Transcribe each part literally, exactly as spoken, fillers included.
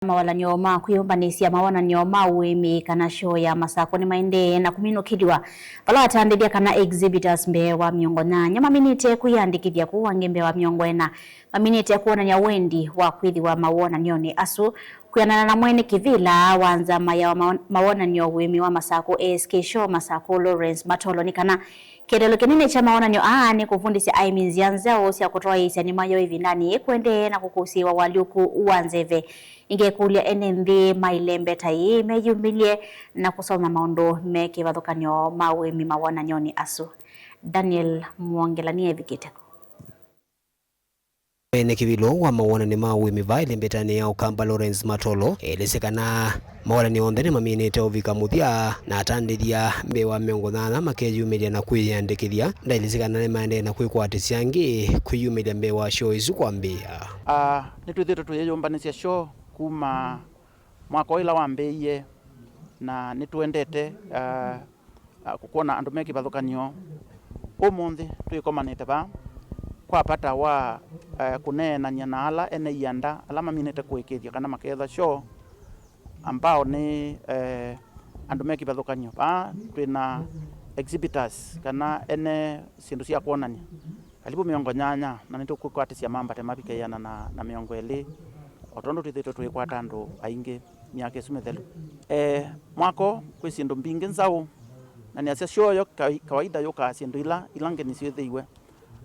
Mawalany'o ma kwĩyũmbanĩsya mawonany'o ma ũĩmi kana show ya Masakũ nĩmaendee na kũminũkĩlw'a, vala atandĩthya kana exhibitors mbee wa mĩongo nyanya maminĩte kwĩyandĩkĩthya, kũu angĩ mbee wa mĩongo ĩna maminĩte kwonany'a wendi wa kwĩthĩwa mawonany'onĩ asu. Kwĩanana na mwene kĩvĩla wa nzama ya ma-, mawonany'o ũĩmi wa Masakũ, A S K Show Masakũ, Lawrence Matolo, nĩ kana kĩeleelo kĩnene kya mawonany'o aa nĩ kũvundĩsya aĩmi nzĩa nzaũ sya kũtwaĩĩsya nĩma yoo ĩvindanĩ yĩĩ kũendee na kũkũsĩĩwa ũalyũku wa nzeve. Nĩngekũlya ene nthĩ ma ĩlembeta yĩĩ meyumĩlye na kũsoma maũndũ me kĩvathũkany'o ma ũĩmi mawonany'onĩ asu. Daniel Mwongela nĩevikĩte kũ? Mwene kĩvĩla wa mawonany'o ma ũĩmi vaa ĩlembetanĩ ya Ũkamba, Lawrence Matolo, elesya kana mawonany'o onthe nĩmaminĩte ũvika mũthya, na atandĩthya mbee wa mĩongo nyanya makeyumĩlya na kwĩyĩandĩkĩthya. Ndaelesya kana nĩmaendee na kwĩkwatĩsya angĩ kwĩyumĩlya mbee wa show ĩsu kwambĩĩa. Ah, nĩtwĩthĩĩtwe tũyĩyũmbanĩsya show kuma mwaka ũyũ ĩla wambĩĩie, na nĩtũendete, ah, ah, kũkwona andũ me kĩvathũkany'o. Ũmũnthĩ twĩkomanĩte vaa kwa vata wa, eh, kũneenany'a na ala ene ianda ala maminĩte kũĩkĩĩthya kana maketha show, ambao nĩ, eh, andũ me kĩvathũkany'o. Vaa twĩ na exhibitors kana ene syĩndũ sya kwonany'a karibu mĩongo nyanya, na nĩtũkwĩkwatĩsya mambate mavike ĩana na, na mĩongo ĩlĩ, o tondũ twĩthĩĩtwe tũikwata andũ aingĩ myaka ĩsu mĩthelu. Eh, mwako kwĩ syĩndũ mbingĩ nzaũ, na nĩasya show yo kai-, kawaida yũkaa syĩndũ ila, ila ngeni syĩthĩiwe.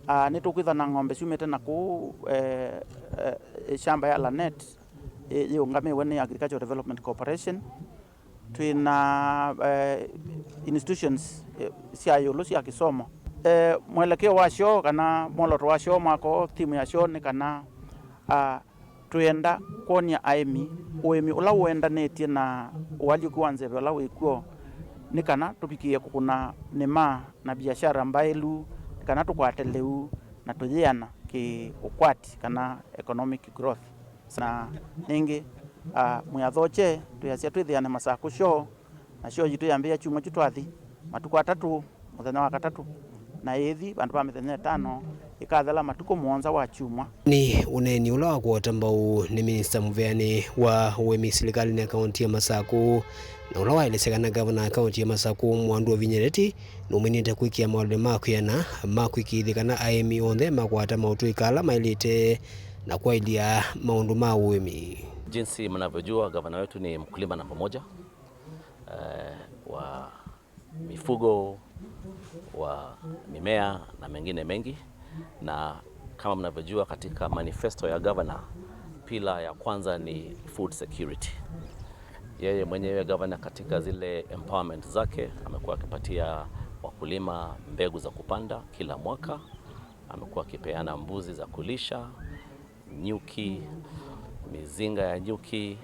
Ah, nĩtũkwĩtha na ng'ombe syumĩte na kũu, eh, eh, shamba ya Lanet, ĩ-, yĩũngamĩwe nĩ Agricultural Development Corporation. Twĩ na, eh, institutions, eh, sya ĩũlũ sya kĩsomo. Eh, mwelekeo wa show kana mwoloto wa show mwako, theme ya show nĩ kana, ah, twĩenda kwony'a aĩmi ũĩmi ũla ũendanĩtye na ũalyũku wa nzeve ũla wĩ kw'o, nĩ kana tũvikĩĩe kũkũna nĩma na biashara mbaĩlu, nĩ kana tũkwate lĩu na tũyĩana kĩ ũkwati kana economic growth. Na nĩngĩ, ah, mwĩathokye twĩasya twĩthĩane Masakũ show, na show yitũ yambĩĩa kyumwa kyu twathi, matukũ atatũ, mũthenya wa katatũ, na ĩthi vandũ va mĩthenya ĩtano, ĩkathela matukũ mũonza wa kyumwa. Nĩ ũneeni ũla wa kũota mbau nĩ minista mũveanĩ wa ũĩmi silikalĩnĩ ya kaunti ya Masakũ, na ũla waelesya kana ngavana wa kaunti ya Masakũ, Mwandu Ovinya Ndeti, nũminĩte kwĩkĩa maũndũ ma kwĩana ma kwĩkĩĩthya kana aĩmi onthe makwata maũtũĩka ala maĩlĩte na kwaĩlya maũndũ ma ũĩmi. Jinsi mnavyojua, gavana wetu ni mkulima namba moja, eh, wa mifugo, wa mimea na mengine mengi. Na kama mnavyojua, katika manifesto ya gavana, pila ya kwanza ni food security. Yeye mwenyewe gavana, katika zile empowerment zake, amekuwa akipatia wakulima mbegu za kupanda kila mwaka, amekuwa akipeana mbuzi za kulisha, nyuki, mizinga ya nyuki,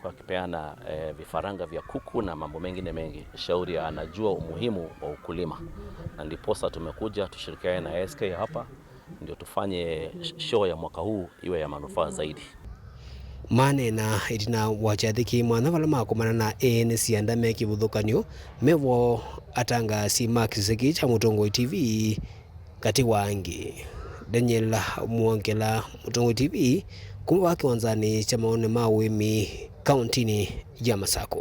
kwa akipeana, eh, vifaranga vya kuku na mambo mengine mengi. Shauri anajua umuhimu wa ukulima, na ndiposa tumekuja tushirikiane na A S K hapa, ndio tufanye sh-, show ya mwaka huu iwe ya manufaa zaidi. Maneena ĩtina wa kyathĩ kĩ mwanya vala makomana na ene sianda me kĩvũthũkanyo, mevo atangaasi ma kĩsese kya Mũtongoi T V, katĩ wa angĩ, Daniel Mwongela, Mũtongoi T V, kuma vaa kĩwanzanĩ kya maũndũ ma ũĩmi kauntinĩ ya Masakũ.